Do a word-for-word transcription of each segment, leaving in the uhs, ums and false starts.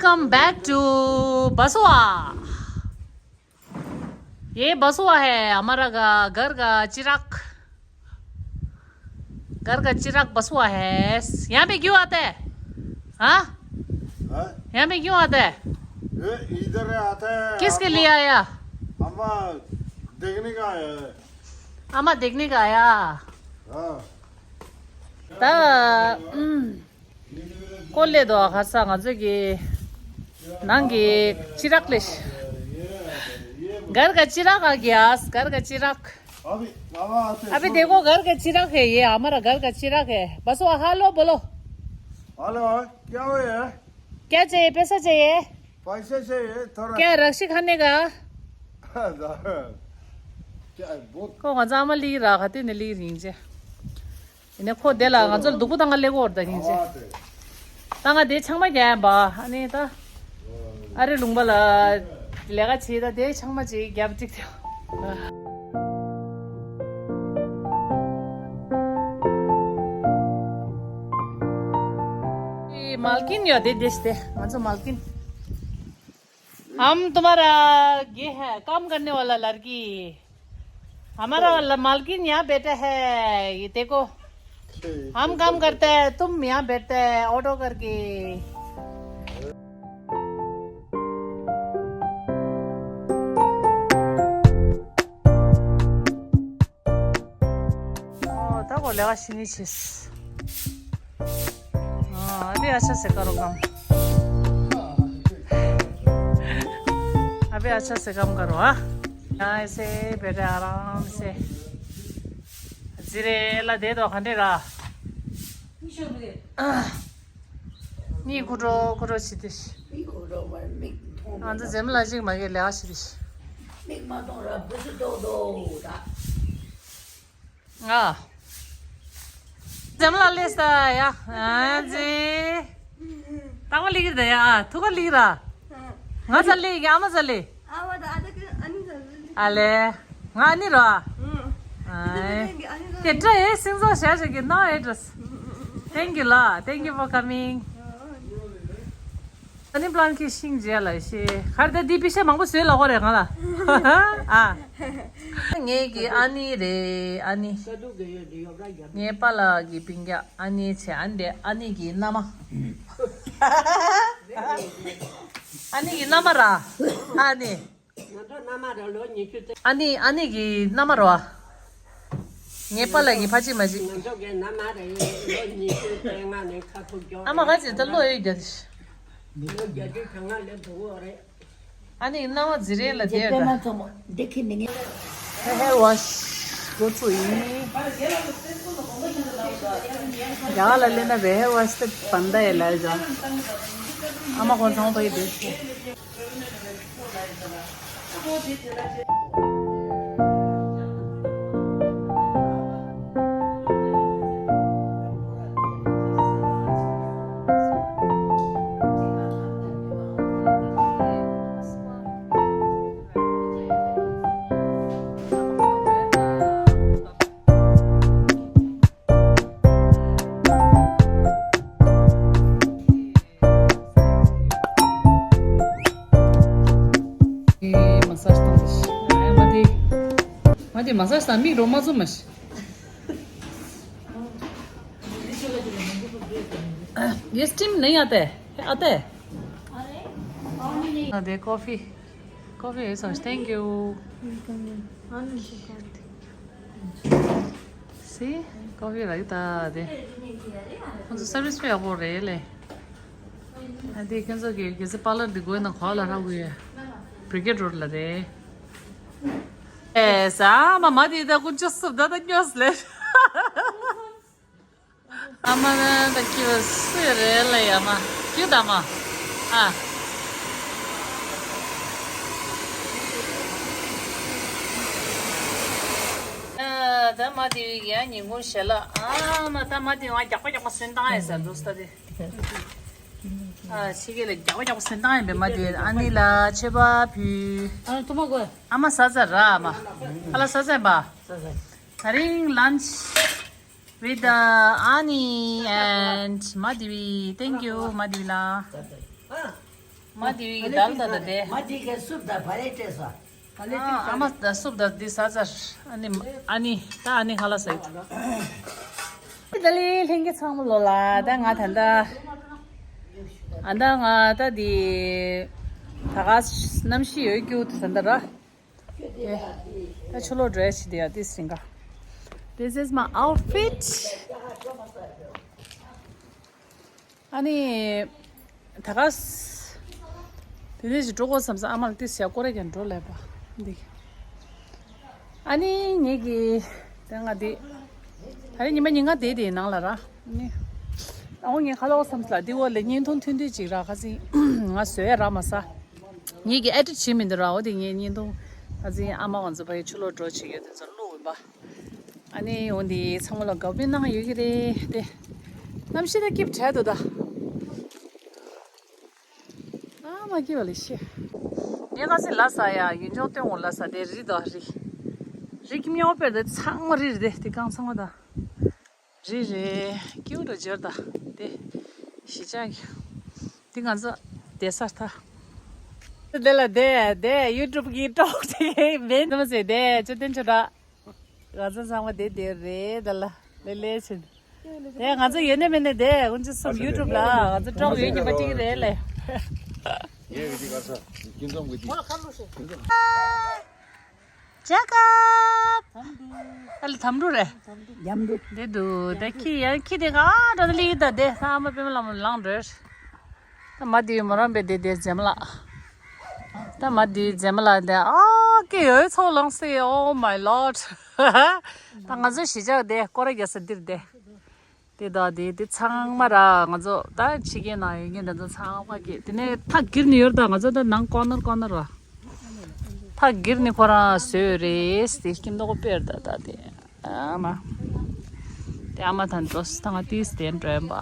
Welcome back to Basua. ये बसुआ है हमारा गा-, घर का चिराग। घर का चिराग बसुआ है। यहाँ पे क्यों आता है? हाँ? हाँ? यहाँ पे क्यों आता है? ये इधर आता है। किसके लिए आया? अम्मा देखने का आया है। अम्मा देखने का आया। हाँ। ད་ཨུམ། ཀོ་ལེ་དོ་ཁ་ས་ང་ཚོ་གི་ནང་གི་ཅི་རག་ལེ་ཤ། घर का चिराग आ गया, घर का चिराग। अभी, बाबा आते हैं। अभी देखो, घर का चिराग है ये, हमारा घर का चिराग है। बस वो हेलो बोलो। हेलो, क्या हुआ है? क्या चाहिए? पैसा चाहिए? पैसा चाहिए थोड़ा। क्या रस्सी खाने का? क्या है, बहुत। ཁོ་ང་ཚང་མ་ལི་ར་ཁ་ཏི་ནི་ལི་རིང་ཅེ། ཡིན་ནའི་ཁོ་དེ་ལ་ང་ཚོ་ལ་སྡུག་པོ་བཏང་ག་སླེབས་ཀྱི་ཡོད་རེད་ད་ཡིན་ཅེ། ཨ་དེ། ད་ང་དེ་ཆང་མ་རྒྱག་ཡ་འབའ། ཨ་ནི་ད་ཨ་རི་ལུང་པ་ལ་ལས་ཀ་བྱེད་ད་དེ་ཆང་མ་ཅིག་རྒྱབ་ཅིག་དེ། मालकिन यो दे देश दे। ང་ཚོ་मालकिन। हम तुम्हारा ये है, काम करने वाला लड़की। हमारा ल-, मालकिन यहाँ बैठा है, ये देखो। हम काम करते हैं, तुम यहाँ बैठते हैं, ऑटो करके। ओ, तब बोलेगा शिनी चीज। हाँ, अभी अच्छा से करो काम। अभी अच्छा से काम करो, हाँ। यहाँ ऐसे बैठे आराम से। जिरे ला दे दो खंडे रा। नी कुटो कुटो छिदिश। ང་ཚོ་འཛེམ་ལ་ཅིག་མ་གི་ལས་ཨ་ཤི་རིཤ། མིག་མ་གཏོང་ར་བུ་སུ་རྡོག་རྡོག་ར། ང་། འཛེམ་ལ་ལས་ས་ཡ། ཨ་ཙི། ཏང་མ་ལི་གི་ད་ཡ། ཐུག་ག་ལི་ར། ང་ཚ་ལི་གི་ཨ་མ་ཚ་ལི། ཨ་བ་ད་ཨ་ད་ཀི་ཨ་ནི་ཚ་ལི། ཨ་ལེ། ང་ཨ་ནི་ར། ཨ་ཨེ། ཨ་ནི་ཚ་ལི། དེ་ཏྲ་ཨེ་སིང་ཟོ་ཤ་ཤ་གི་ནོ་ཨེ་ཏྲ། Thank you ལ། Thank you for coming. ཨ་ནི་པླན་ཁི་ཤིང་རྗེས་ལ་ཤེས། ཁར་ད་འདི་པི་ཤ་མང་པོ་བཟོས་ལ་ཧོ་རེ་ང་ལ། ཨ། ངེད་ཀྱི་ཨ་ནི་རེད་ཨ་ནི། ངའི་པཱ་ལགས་ཀྱི་སྤུན་ཀྱག་ཨ་ནི་བྱས་ཨ་ནི་རེད་ཨ་ནི་གི་མནའ་མ། ཨ་ནི་གི་མནའ་མ་ར། ཨ་ནི། ང་ཚོ་མནའ་མ་ར་ལོ་ཉི་ཤུ་རྩ། ཨ་ནི་ཨ་ནི་གི་མནའ་མ་ར་བ། ངའི་པཱ་ལགས་ཀྱི་ཕ་གཅིག་མ་གཅིག་ང་ཚོ་གི་མནའ་མ་ར་ཡོད་ལོ་ཉི་ཤུ་རྩ་ལྔ་ནས་ཁ་ཐུག་ཀྱོག་ཨ་མ་ག་ཅིག་ད་ལོ་ཡོད་རྒྱ་དེ། ལོ་བརྒྱད་ཅུ་གྱ་ལྔ་ལས་འདུག་འོ་རེད། ཨ་ནི་མནའ་མ་ཛི་རེད་ལ་དེ་ད། ཧེ་ཧེར་ཝ་ཤི་འགོ་ཚུགས་ཡིན། རྒྱ་གར་ལ་སླེབས་ན་བེ་ཧེར་ཝ་ཤི་དེ་བན་ད་ཡེ་ལ་ཡོད་ཀྱང་། ཨ་མ་ཁོང་ཚང་པ་ཡི་དེ། ཨེ་མ་སཱཇ་བཏང་། ཨེ་མ་དེ། མ་དེ་མ་སཱཇ་བཏང་མིག་རོ་མ་བཙུམ་མ་ཤི། ये स्टीम नहीं आता है, आता है? अरे, कॉफी। कॉफी है sir, thank you। See, coffee रखता दे। उनसे सर्विस पे अब हो रहे ले। अदे ཁྱོད་ཚོ་གི་གེ་སེ་པཱ་ལར་འདི་དགོས་ན་ག་ལ་རག་གི་ཡོད། བི་རི་གེཌ་རོཌ་ལ་རེད། ཨེ་ས་མ་མ་དེ་ད་ཀུན་ཅོ་སུབ་ད་ད་ཉོས་ལེ། ཨ་མ་ན་ད་ཁྱི་བ་སུ་རེད་ལ་ཡ་མ། ཁྱི་ད་མ། ཨ། ད་མ་དེ་བི་ཡ་ཉིན་གུང་ཞལ་ལག་ཨ་མ་ད་མ་དེ་བ་རྒྱག་པ་རྒྱག་པ་སུན་བཏང་ཡ་ས་འདུག་ས་དེ། ཨ་ཕྱི་རྒྱལ་ལ་རྒྱག་པ་རྒྱག་པ་སུན་བཏང་ཡ་བས་མ་དེ་ཨ་ནི་ལ་མཆོད་པ་ཕུལ། ཨ་ཐུ་མ་གོ། ཨ་མ་ཟ་ཟ་ར་ཨ་མ། ཨ་ལ་ཟ་ཟ་བ། ད་རིང་lunch with the Ani and མ་དེ་བི། Thank you མ་དེ་བི་ལ། ཨ་དེ་བི་གི་དལ་ད་ད་དེ། མ་དེ་གའི་སུབ་ད་བ་རེ་སྤྲད་སོ། ཨ་ཨ་མ་ད་སུབ་ད་འདི་ཟ་ཚར། ཨ་ནི་ཨ་ནི་ད་ཨ་ནི་ཁ་ལག་ཟ་ཡི། ད་ལི་ལྷན་རྒྱས་ཚང་མ་ལོ་ལ་ད་ང་ད་ད་ཨ་ད་ང་ད་དེ་ད་ག་གནམ་གཤིས་ཡོད་རྒྱུ་ད་ད་ར། ད་ཆུ་ལོག་འགྲོ་ཡ་ཆེད་དུ་ཡ་ཏི་སིང་ག This is my outfit. ཨ་ནི་ད་ག་དེ་ནས་ཅིག་འགྲོ་དགོས་བསམ་ས་ཨ་མ་ལ་ཏི་སི་ཡ་སྐོར་ར་ཀྱང་འགྲོ་ལས་པ་འདི། ཨ་ནི་ངེད་ཀྱི་ད་ང་འདི་ད་རེས་ཉི་མ་ཉིན་གང་བསྡད་དེ་ནང་ལ་ར། ཨ་ནི་ཨ་འོ་ངས་ཁ་ལོག་བསམ་ས་ལ་འདི་འོག་ལ་བརྙན་ཐུང་ཐུང་ཐུང་ཅིག་ར་ཁ་སང་ང་བཟོ་ཡ་རག་མ་ས། ངེད་ཀྱི་ཨེ་ཌིཊ་བྱེད་མི་འདུག་ར། འོ་དེ་ངས་བརྙན་ཐུང་ཨ་ཙི་ཨ་མ་ང་ཚོ་ཕ་གི་ཆུ་ལོག་འགྲོ་བྱེད་ཡོད་དེ་ཚོ་བླུགས་ཡིན་པ། ཨ་ནི་འོ་དེ་ཚང་མ་ལ་དགའ་བོ་གནང་ཡོད་ཀྱི་རེད་དེ། གནམ་གཤིས་ད་སྐྱིད་པོ་དྲག་འདུག་ད། ཨ་མ་སྐྱིད་པ་ལས་ཤི། ངས་ཁ་སང་ལ་ས་ཡ་ཡུལ་ལྗོངས་སྟོན་འོང་ལ་ས་དེ་རི་དང་རི། རི་ཀི་མིའོ་པེར་དེ་ཚང་མ་རི་རེད་དེ་གང་ཚང་མ་ད། རེད་རེད། སྐྱིད་པོ་འདྲ་འབྱོར་ད། དེ་གཞིས་ཆགས་ཀྱི། དེ་ང་ཚོ་བསྡད་ས་ད། དེ་ལ་བསྡད་བསྡད་ཡུ་ཊུབ་གི་ཀྲོག་ཅིག་མེད་ནམ་ཟེར་བསྡད་ཅོ་ཏན་ཅོ་འདྲ། ང་ཚོ་ཚང་མ་བསྡད་བསྡད་རེད་ད་ལ་ལེ་ལེ་བྱེད། དེ་ང་ཚོ་ཡོད་ནས་མེད་ནས་བསྡད་ཀུན་ཅི་གསུམ་ཡུ་ཊུབ་ལ་ང་ཚོ་ཀྲོག་ཡོད་ཉི་མ་གཅིག་རེད་ལེ། ངས་གི་ཅིག་ག་ས་ཁྱིམ་ཚང་གི་ཅིག་ཇེ་ཀབ། ཨ་ལ་དམ་འགྲོ་རེད། དམ་འགྲོ། དེ་འདུག་ད་ཁྱི་ཡང་ཁྱི་དེ་ག་འགྲོ་ད་ལི་ད་དེ་ས་ཨ་མ་པད་མ་ལགས་མོ་ལངས་འགྲོ། ད་མ་དེ་མོ་རང་པས་དེ་དེ་རྗེས་མ་ལགས། ད་མ་དེ་རྗེས་མ་ལགས་དེ་ཨ་ཀེ་ཡོད་ཚོགས་ལངས་སེ། Oh my lord. ད་ང་ཚོ་གཞིས་ཆགས་དེ་སྐོར་ར་རྒྱག་ས་འདིར་དེ། དེ་དག་དེ་དེ་ཚང་མ་ར་ང་ཚོ་ད་ཕྱི་རྒྱལ་ནང་ཡོད་མཁན་དེ་ཚོ་ཚང་མ་གི་དེ་ནས་ཐག་སྒེར་ནས་ཡོད་ད། ང་ཚོ་ད་ནང་ཀོ་ནར་ཀོ་ནར་བ་ཐག་སྒེར་ནས་ཁོ་རང་བཟོས་རེད་དེ་ཁྱིམ་ཐོག་པེར་ད་ད་དེ་ཨ་མ་དེ་ཨ་མ་ད་འགྲོ་ས་ད་ང་ཏིས་དེ་འགྲོ་ཡིན་པ།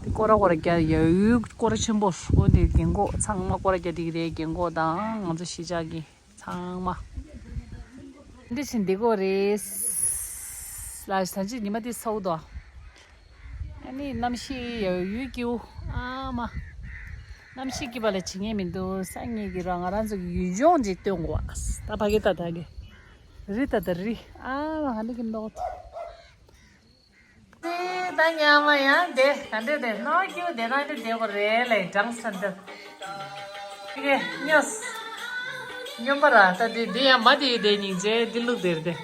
དེ་སྐོར་ར་སྐོར་ར་རྒྱ་ཡ་ཡུལ་སྐོར་ར་ཆེན་པོ་འོ་དེ་རྒན་གོག་ཚང་མ་སྐོར་ར་རྒྱ་དེ་གི་རེད། རྒན་གོག་དང་ང་ཚོ་གཞིས་ཆགས་ཀྱི། ཚང་མ། འདི་བཞིན་འདི་གོ་རེད། ལ་ས་ཅི་ཉི་མ་འདི་སོག་དོ། ཨ་ནི་གནམ་གཤིས་ཡ་ཡུལ་སྐྱིད་པོ་ཨ་མ། གནམ་གཤིས་སྐྱིད་པ་ལ་བྱེད་ངེས་མི་འདུག་སང་ཉིན་གྱི་ར་ང་རང་ཚོ་གི་ཡུལ་ལྗོངས་འདི་སྟོན་དགོས། ད་ཕ་གི་ད་ད་གི་རི་ད་ད་རི་ཨ་མ་ཧ་ནི་གི་མདོག་དེ་ད་ཉག་མ་ཡང་དེ་ག་འདྲ་དེ་ནོ་ཀྱུ་དེ་ན་དེ་དེ་གོ་རེ་ལེ་གྲངས་ས་འདི། དེ་གེ་ཉོས། སྨྱོན་པ་ར་ད་དེ་དེ་ཡང་མ་དེ་དེ་སྙིང་རྗེ་དེ་ལུག་དེར་དེ།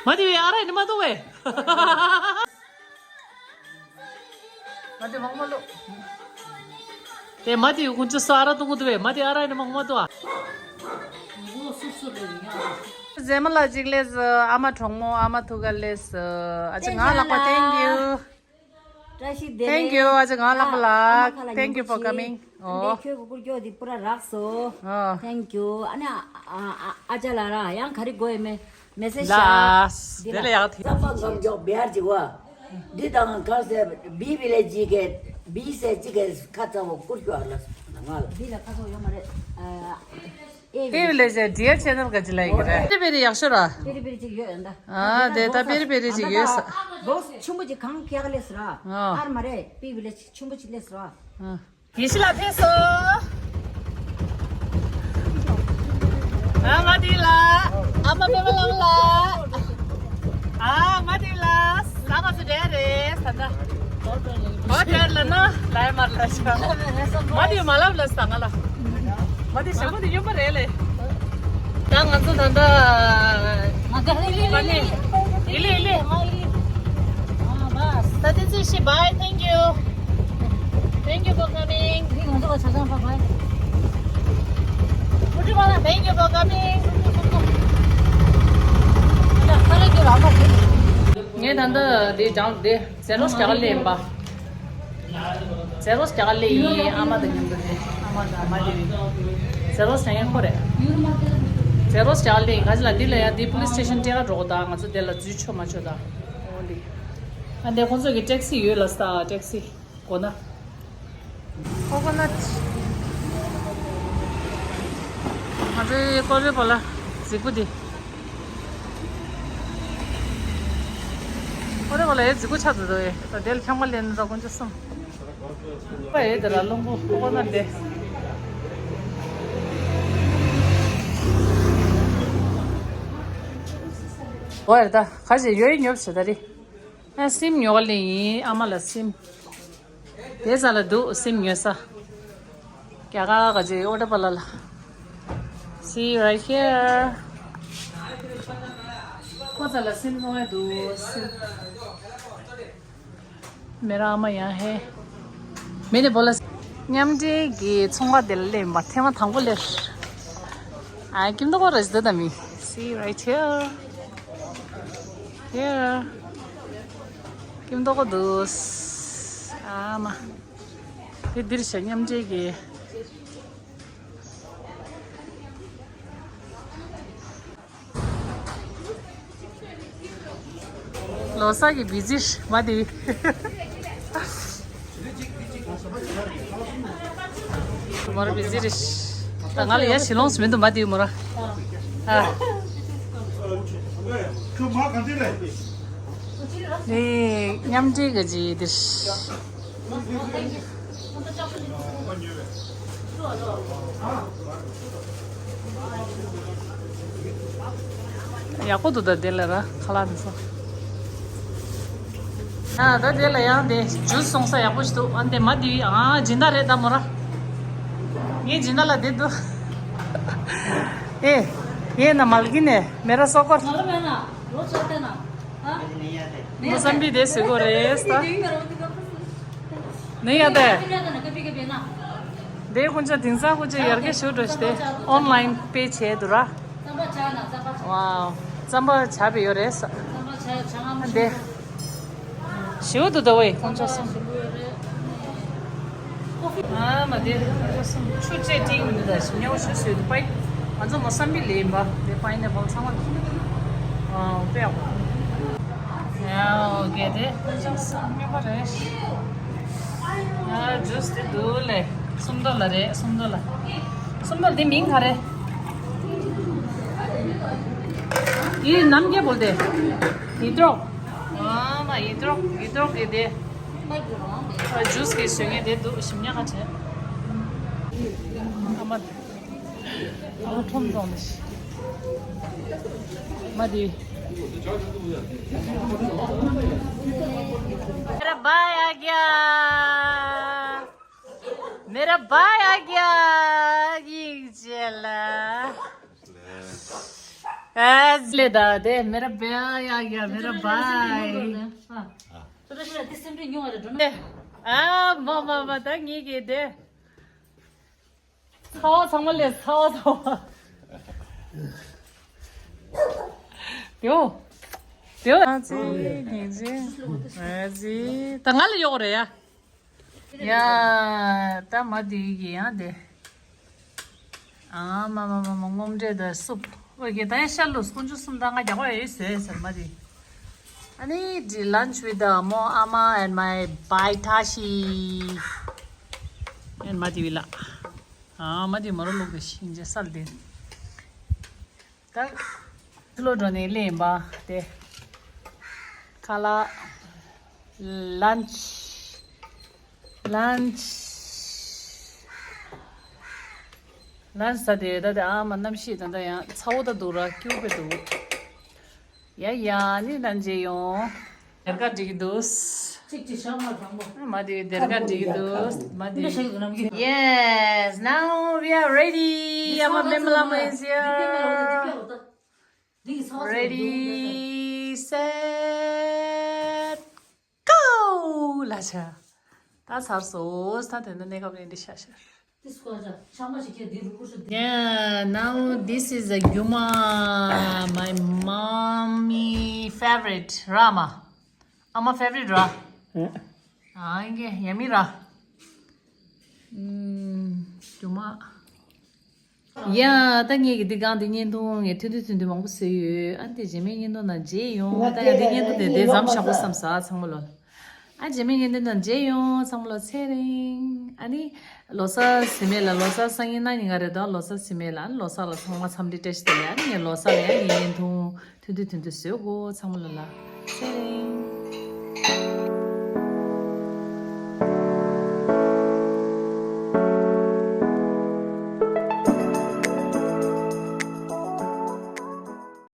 མ་དེ་བའི་ཨ་ར་ནི་མ་དུ་བས། མ་དེ་མང་མ་ལུ། དེ་མ་དེ་ཀུན་ཅི་སོ་ཨ་ར་དུ་གུ་དུ་བས་མ་དེ་ཨ་ར་ནི་མང་མ་དུ་ཨ། ཟེ་མ་ལ་ཅིག་ལེས། ཨ་མ་གྲོགས་མོ་ཨ་མ་ཐུག་ག་ལེས། ཨ་ཅེ་ང་ལག་པ་thank you། བཀྲ་ཤིས་བདེ་ལེགས། Thank you ཨ་ཅེ་ང་ལག་པ་ལག Thank you for coming. འདི་ཁྱོད་ཀྱི་སྐུ་སྐྱོ་འདི་པུ་ར་རག་སོ། Thank you ཨ་ནི་ཨ་ཅག་ལ་ར་ཡང་ག་རེ་དགོས་ཡོད་མེད་མེ་སེ་ཇི་ལ། དེ་ལ་ཡག་ཐིག་ཙམ་པ་ངམ་འཇོག་བེར་ཅིག་བ། འདི་དང་གང་ཟེར་བི་བི་ལེ་ཇི་གེ་བི་ཟེར་ཅི་གེ་ཁ་ཚ་བོ་བཀུར་ཤོག་ལ་ང་ལ། འདི་ལ་ཁ་ཚ་བོ་ཡོད་མ་རེད། ཨེ་བི་བི་ལེ་ཇི་ཌི་ཡར་ཆེ་ནལ་ག་ཅི་ལ་ཡིན་གི་རེད། པེ་རི་པེ་རི་ཡག་ཤོས་ར། པེ་རི་པེ་རི་ཅིག་ཡོད་ཡོད་ད། ཨ་དེ་ད་པེ་རི་པེ་རི་ཅིག་ཡོད་ས། བོག་སི་ཆུན་པོ་ཅིག་གང་ཀྱག་ལེ་སི་ར། ཨ་ར་མ་རེད་པེ་བི་ལེ་ཇི་ཆུན་པོ་ཅིག་ལེ་སི་ར། ཨ། ཡེ་ཤེས་ལགས་ཕེབས་སོང་། ཨ་མ་དེ་ལ། ཨ་མ་པད་མ་ལགས་ལ། ཨ་མ་དེ་ལ། ཟ་མ་ཚོ་འདྲ་རེད་ད་ལྟ། ཧོ་ཊེལ་ལ་ན་ལའི་མར་ལ་ཤ། མ་དེ་མ་ལབ་ལ་ཟ་ང་ལ། མ་དེ་ཞྭ་མོ་དེ་གཡོན་པ་རེད་ལེ། ད་ང་ཚོ་ད་ལྟ། ཨ་ནི། ཨི་ལི་ཨི་ལི། ད་དེ་ཚོས་ཤི། Bye, thank you. Thank you for coming. Thank you for coming. ངས་ད་ལྟ་འདི་སྦྱངས་ཏེ་ཟས་རོ་རྒྱག་ག་སླེབས་ཡིན་པ། ཟས་རོ་རྒྱག་ག་སླེབས་ཡིན། ཨ་མ་དང་མཉམ་དུ་རེད། ཨ་མ་དང་ཨ་མ་དེ་རེད། ཟས་རོ་བྱ་མཁན་ཁོ་རེད། ཟས་རོ་རྒྱག་ག་སླེབས་ཡིན། ག་ཅི་ལ་འདི་ལ་ཡང་འདི་པུ་ལི་སི་སི་ཊེ་ཤན་སྤྲད་ག་འགྲོ་དགོས། ད་ང་ཚོ་དེ་ལ་འཛུལ་ཆོག་མ་ཆོག་ད། འོ་འདི། ཨ་འདི་ཁོང་ཚོ་གི་ཊེག་སི་ཡོད་ལ་ས་ཊེག་སི། གོ་ན། ཀོ་ཀོ་ནཊ། ང་ཚོའི་ཀོ་རི་པ་ལ་རྫིག་པོ་འདི། ཀོ་རི་པ་ལ་ཡའི་རྫིག་པོ་ཆགས་འདུག་ཨེ། ད་དེ་ལ་ཁྱམས་ཁ་ལེན་འདུག་ཀུན་སྤྱོད་གསུམ། པ་ཡའི་དེ་ལ་རླུང་བུ་ཀོ་ཀོ་ནཊ་དེ། འོ་ཡ་ད་ཁ་ཅིག་ཡོད་ཉོབ་ཞེ་ད་རེད། ཨ་སིམ་ཉོ་ག་ལེ་ཡིན་ཨ་མ་ལ་སིམ། དེ་ས་ལ་འདུག་སིམ་ཉོས་ས། རྒྱ་གར་ག་ཅིག་ཨོ་ཏ་པ་ལ་ལ། See right here. ཁོ་ས་ལ་སིམ་ནོ་ཡ་འདུག་སིམ། मेरा आमा यहाँ है। मैंने बोला མཉམ་འབྲེལ་གྱི་ཚོང་ཁང་དེ་ལ་སླེབས་པ་ཐེངས་མ་དང་པོ་ལས། ཨ་ཀིམ་ཏོག་ར་ཇི་ད་མི། See right here. Here. ཀིམ་ཏོག་འདུག་ཨ་མ། དེ་འདིར་ཤ་མཉམ་འབྲེལ་གྱི། ལོ་གསར་གྱི་བི་ཛི་མ་དེ། མོ་ར་བི་ཛི་རེད། ད་ང་ལ་ཡ་ཞི་ལོང་སུ་མི་འདུག་མ་དེ་མོ་ར། ཨ། ནི་མཉམ་འབྲེལ་གྱི་ཇི་དེ། ཡག་པོ་འདུག་ད་དེ་ལ་ར་ཁ་ལག་འདི་ཚོ། ཨ་ད་དེ་ལ་ཡང་དེ་ཇུས་སོང་ས་ཡག་པོ་ཞིག་འདུག་ཨ་འདི་མ་འདི་ཨ་སྦྱིན་བདག་རེད་ད་མོ་ར། ངའི་སྦྱིན་བདག་ལ་དེ་འདུག་ཨེ། ཡེ་ན་མལ་གི་ནས་མེ་ར་སོ་ཀོར། ལོ་ཆ་དེ་ན། ཨ། མོ་སམ་པི་དེ་ཟེར་གོ་རེད་ས། ནི་ཡ་དེ། དེ་ཀུན་ཆ་དེང་སང་ཀུན་ཆ་ཡར་རྒྱས་ཞུ་འགྲོ་ཞིག་དེ་ཨོན་ལན་པེ་བྱས་འདུག་ར། ཝའོ། རྩམ་པ་ཆ་བའི་ཡོད་རེད་ས། དེ། ཞེའུ་དུ་ཟླ་བའི་ཁོང་ཚོ་གསུམ། ཨ་མ་དེ་ཁོང་ཚོ་གསུམ་ཆུ་ཆེ་ཏིང་མི་འདུག་ད་ཞིམ་ཉེ་བོ་ཞུ་སོད་དུ་པའི། ང་ཚོ་མོ་སམ་པི་ལེན་པ་དེ་པའི་ནེ་བལ་ཚང་མ་འདུག་ཨ་དཔེ་ཡག་པོ། ཡ་ཨོ་ཀེ་དེ་ཁོང་ཚོ་གསུམ་མི་པ་རེད། ཨ་ཇུས་དེ་འདུག་ལེ། སུམ་མདོ་ལ་རེད་སུམ་མདོ་ལ། སུམ་མདོ་ལ་དེ་མིང་ག་རེད། ཡི་ནམ་རྒྱལ་པོ་དེ། ཡི་ཏྲོག་ཨ་མ་ཡི་ཏྲོག་ཡི་ཏྲོག་གི་དེ། ཨ་ཇུས་གི་བཟོས་ངེས་དེ་འདུག་ཞིམ་ཉག་ཁ་བྱས། ཨ་མ། ཨ་མ་ཁྲོམ་རྫོང་ནས། མ་དེ། मेरा भाई आ गया। मेरा भाई आ गया। ये चला। ऐसे ले दादे, मेरा भाई आ गया, मेरा भाई। ཨ་མ་མ་མ་ད་ངེད་ཀྱི་དེ། ཚ་བ་ཚང་མ་ལས་ཚ་བ་ཚ་བ། དེའོ། དེའོ། ཨ་ཙི་ངེད་ཅི། ཨ་ཙི། ད་ང་ལ་ཡོག་རེད་ཡ། ཡ། ད་མ་དེ་གི་ཡང་དེ། ཨ་མ་མ་མ་མ་སྔོམ་འདྲེ་དང་སུབ། ཨོ་ཀེ་ད་ཡ་ཤ་ལུས་ཀུན་ཆུ་གསུམ་དང་ང་རྒྱག་པ་ཡོད་ཟེར་ཟེར་མ་དེ། ཨ་ནི་དེ་lunch with the མོ་ཨ་མ་and my bai Tashi and མ་དེ་བི་ལ། ཨ་མ་དེ་མ་རོ་ལུག་གི་ཤིང་ཇེ་སལ་དེ། ད། ཕྱི་ལོགས་འགྲོ་ནས་སླེབས་ཡིན་པ་དེ། ཁ་ལག lunch lunch lunch ཟ་དེ་ད་དེ་ཨ་མ་གནམ་གཤིས་ད་ད་ཡང་ཚ་བོ་ད་འདུག་ར་སྐྱིད་པོ་དེ་འདུག་ཡ་ཡ་ནི་ལན་ཇེ་ཡོང་། ལས་ཀ་འགྲིག་གི་འདུག་གཅིག་གཅིག་ཤ་མ་དྲང་པོ། མ་དེ་ལས་ཀ་འགྲིག་གི་འདུག་མ་དེ། འདི་ཤ་གི་ནམ་གི། Yes, now we are ready. ཨ་མ་མེ་མ་ལ་མ་is here. འདི་ཚ་བ་ཚ་བ། འདི་གི་ཚ་བ་ཚ་བ། Ready, set, go. ལ་ཆ། ད་ཚར་སོང་། ད་དེ་ནས་གནས་སྐབས་ལས་འདི་ཤ་ཤ། Yeah, now this is a རྒྱུ་མ། My mommy favorite ར་མ། ཨ་མ་favorite ར། ཨ་ཡེ་ཡ་མི་ར། ཨུམ། རྒྱུ་མ། ཡ། ད་ངེད་ཀྱི་འདི་གང་འདི་བརྙན་ཐུང་ངས་ཐུང་ཐུང་ཐུང་ཐུང་མང་པོ་བཟོས་ཡོད། ཨ་འདི་རྗེས་མའི་བརྙན་ཐུང་ནང་མཇལ་ཡོང་། ད་ཡང་འདི་བརྙན་ཐུང་དེ་དེ་ཙམ་ཞག་པོ་བསམ་ས་ཚང་མ་ལོ། ཨ་རྗེས་མའི་བརྙན་ཐུང་ནང་མཇལ་ཡོང་ཚང་མ་ལོ་ཚེ་རིང་། ཨ་ནི་ལོ་གསར་ཟིན་མེད་ལ་ལོ་གསར་སང་ཉིན་གནངས་ཉིན་ག་རེད་དོ། ལོ་གསར་ཟིན་མེད་ལ་ཨ་ནི་ལོ་གསར་ལ་ཚང་མ་འཚམས་འདྲི་བཀྲ་ཤིས་བདེ་ལེགས། ཨ་ནི་ངས་ལོ་གསར་ལ་ཡང་ངས་བརྙན་ཐུང་ཐུང་ཐུང་ཐུང་ཐུང་བཟོས་གོ། ཚང་མ་ལོ་ལ་ཚེ་རིང་།